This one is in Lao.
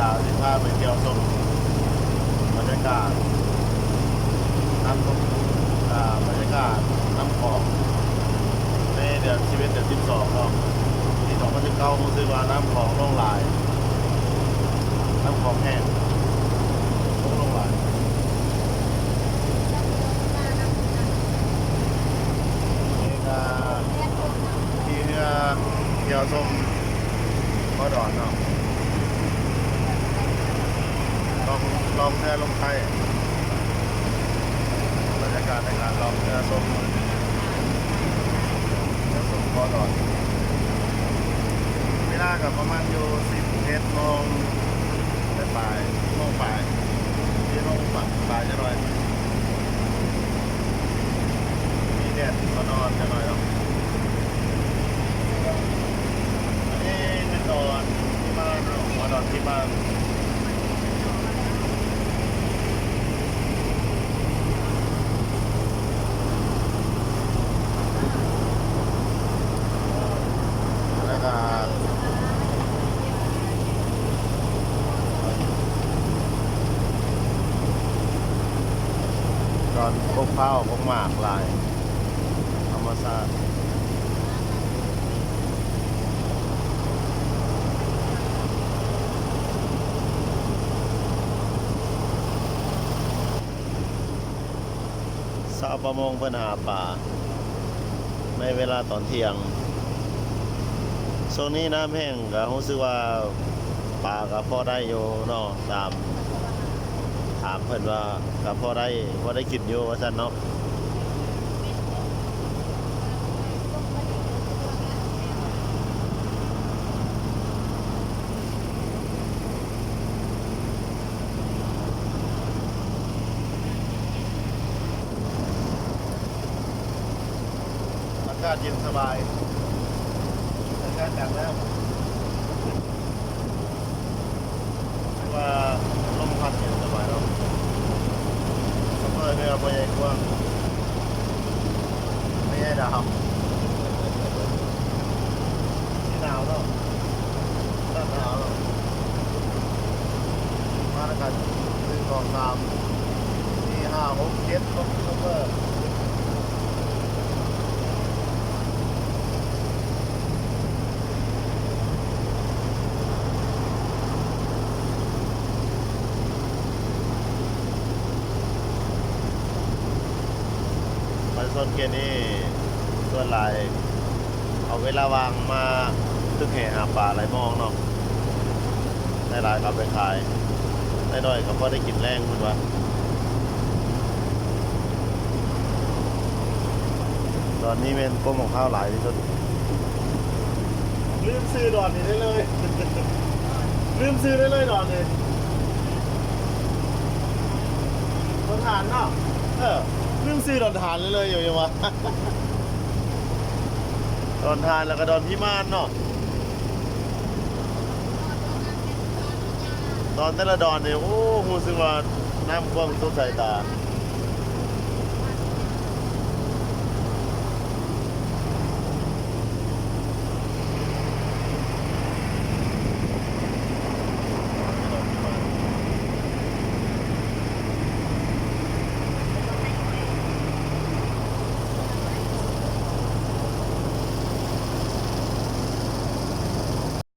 ດາວຊິພາໄປທ່ຽວຊົມບັນຍາກາດນ້ຳຕົກ ອ່າ ບັນຍາກາດນ້ຳຂອງໃນເດືອນສິບເອັດ ເດືອນສິບສອງເນາະ ປີສອງພັນສິບເກົ້າ ຮູ້ສຶກວ່ານ້ຳຂອງລົງຫຼາຍ ນ້ຳຂອງແຫ້ງ ລົງ ລົງຫຼາຍ. ນີ້ກະຂີ່ເຮືອທ່ຽວຊົມ ບໍ່ດອນເນາະ ລ່ອງ ລ່ອງເຮືອລົງໃຕ້ ບັນຍາກາດໃນການລ່ອງເຮືອຊົມ ເຮືອຊົມບໍ່ດອນ. ເວລາກໍປະມານຢູ່ສິບເອັດໂມງປາຍໆ ສິບເອັດໂມງປາຍ ສິບເອັດໂມງປາຍຈັກໜ້ອຍ. ມີແດດອ່ອນໆຈັກໜ້ອຍເນາະ. ອັນນີ້ແມ່ນດອນພິມານເນາະ ຫົວດອນພິມານ. ແລ້ວກະ ດອນກົກພ້າວ ກົກໝາກຫຼາຍ ທຳມະຊາດ. ຊາວປະມົງເພິ່ນຫາປາໃນເວລາຕອນທ່ຽງ. ຊ່ວງນີ້ນ້ຳແຫ້ງ ກະຮູ້ສຶກວ່າປາກະພໍໄດ້ຢູ່ເນາະ ຕາມ ຖາມເພິ່ນວ່າກະພໍໄດ້ ພໍໄດ້ກິນຢູ່ວ່າຊັ້ນເນາະ. ອາກາດເຢັນສະບາຍ ອາກາດກາງນ້ຳ ຄືວ່າລົມພັດເຢັນສະບາຍເນາະ. ໂຊເຟີເຮືອພໍ່ໃຫຍ່ກວ້າງ ແມ່ຍາຍດາວ ໜາວເນາະ ໜາວເນາະ. ມານຳກັນ ໜຶ່ງ ສອງ ສາມ ສີ່ ຫ້າ ຫົກ ເຈັດ ລົດໂຊເຟີ ປະຊາຊົນເຂດນີ້ສ່ວນຫຼາຍເອົາເວລາວ່າງມາຕຶກແຫຫາປາໄຫຼມອງເນາະ. ຫຼາຍໆກໍເອົາໄປຂາຍ ໜ້ອຍໆກໍພໍໄດ້ກິນແລງເພິ່ນວ່າ. ດອນນີ້ແມ່ນກົກໝາກພ້າວຫຼາຍທີ່ສຸດ. ລືມຊື່ດອນນີ້ໄດ້ເລີຍ ລືມຊື່ໄດ້ເລີຍດອນນີ້ ດອນທານເນາະ. ເອີ ລືມຊື່ດອນທານໄດ້ເລີຍ ຢ່າວ່າ ດອນທານ ແລ້ວກໍດອນພິມານເນາະ. ດອນແຕ່ລະດອນນີ້ ໂອ້ ຮູ້ສຶກວ່ານ້ຳກວ້າງສຸດສາຍຕາ.